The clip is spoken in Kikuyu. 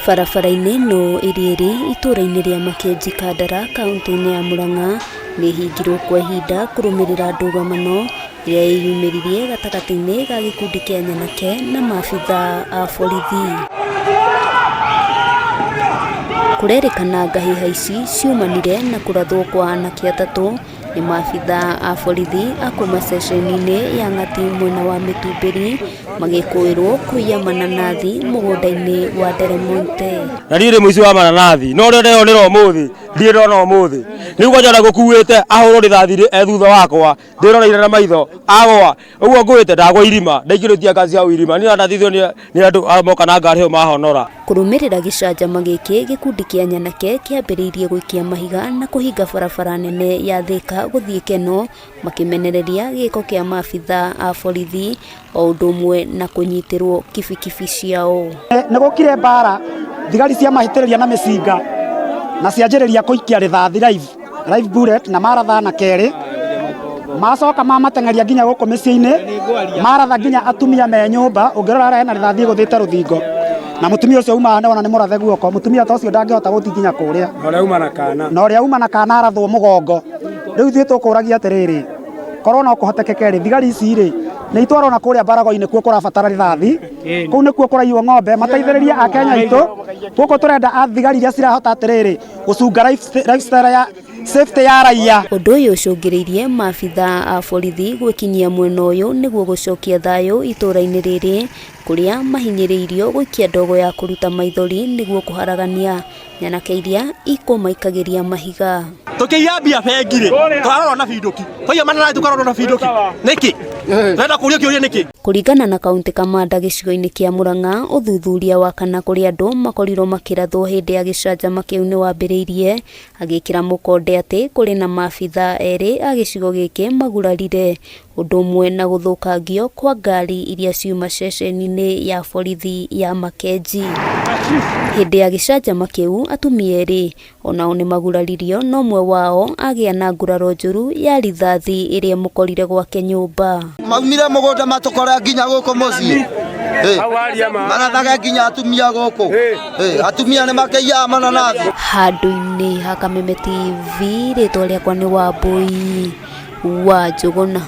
Barabara-inĩ ĩno ĩrĩa ĩrĩ itũũra-inĩ rĩa Makenji Kandara kauntĩ-inĩ ya Murang'a nĩ ĩhingirwo kwa ihinda kũrũmĩrĩra ndũgamano ĩrĩa ĩyumĩririe gatagatĩ-inĩ ga gĩkundi kĩa nyanake na maabitha a borithi. Kũrerĩkana ngahĩha ici ciumanire na kũrathwo kwa anake atatũ nĩ maabitha a borithi a kuma ceceni-inĩ ya Ng'ati mwena wa Mĩtumbĩri magĩkũĩrwo kũiya mananathi mũgũnda-inĩ wa Deremonte. Na niĩ ndĩ mũici wa mananathi no ũrĩa ndeyonera ũmũthĩ ndirĩ ndona ũmũthĩ rĩu kwanja ona gũkuĩte ahũrwo rĩthathi e thutha wakwa ndĩroreire na maitho agwa ũguo ngũĩte ndagwa irima ndaikĩrĩtie ngaci hau irima niĩ ndateithio nĩ andũ moka na ngari ĩyo mahonora. Kũrũmĩrĩra gĩcanjama gĩkĩ, gĩkundi kĩa nyanake kĩambĩrĩirie gũikia mahiga na kũhinga barabara nene ya Thĩka gũthiĩ Kenol makĩmenereria gĩko kĩa maabitha a borithi o ũndũ ũmwe na kũnyitĩrwo kibikibi ciao. Nĩ gũkire mbara, thigari ciamahĩtĩrĩria na mĩcinga na cianjĩrĩria kũikia rĩthathi live, live bullet na maratha na kerĩ, macoka mamateng'eria nginya gũkũ mĩciĩ-inĩ, maratha nginya atumia me nyũmba, ũngĩrora harĩa hena rĩthathi ĩgũthĩte rũthingo, na mũtumia ũcio uma haha nĩwona nĩ mũrathe guoko, mũtumia ta ũcio ndangĩhota gũthiĩ nginya kũrĩa, Na ũrĩa uma na kana. Na ũrĩa uma na kana arathwo mũgongo. Rĩu ithuĩ tũkũragia atĩrĩrĩ, korwo no kũhotekeke rĩ, thigari ici rĩ, nĩ itwarwo na kũrĩa mbarago-inĩ kuo kũrabatara rithathi, kũu nĩkuo kũraiywo ng'ombe, mateithĩrĩrie akenya aitũ, gũkũ tũrenda thigari iria cirahota atĩrĩrĩ, gũcunga lifestyle ya safety ya raia. Ũndũ ũyũ ũcũngĩrĩirie maabitha a borithi gwĩkinyia mwena ũyũ nĩguo gũcokia thayũ itũra-inĩ rĩrĩ kũrĩa mahinyĩrĩirio gũikia ndogo ya kũruta maithori nĩguo kũharagania nyanake iria ikũmaikagĩria mahiga. Tũkĩiya mbia bengi rĩ, tũrarorwo na binduki, twaiya mananathi tũkarorwo na binduki nĩkĩ? Tũrenda kũrio kĩũria nĩkĩ? Kũringana na Kaũntĩ Kamanda gĩcigo-inĩ kĩa Murang'a, ũthuthuria wa kana kũrĩ andũ makorirwo makĩrathwo hĩndĩ ya gĩcanjama kĩu nĩ wambĩrĩirie, agĩkĩra mũkonde atĩ kũrĩ na maabitha erĩ a gĩcigo gĩkĩ magurarire, ũndũ ũmwe na gũthũkangio kwa ngari iria ciuma ceceni-inĩ ya borithi ya Makenji. Hĩndĩ ya gĩcanjama kĩu, atumia erĩ O nao nĩ maguraririo na ũmwe wao agĩa na nguraro njũru ya rithathi ĩrĩa ĩmũkorire gwake nyũmba. Maumire mũgũnda matũkore nginya gũkũ mũciĩ. Marathage nginya atumia gũkũ. Atumia nĩ makĩiyaga mananathi. Handũ-inĩ ha Kameme TV, rĩtwa rĩakwa nĩ Wambũi wa Njũgũna.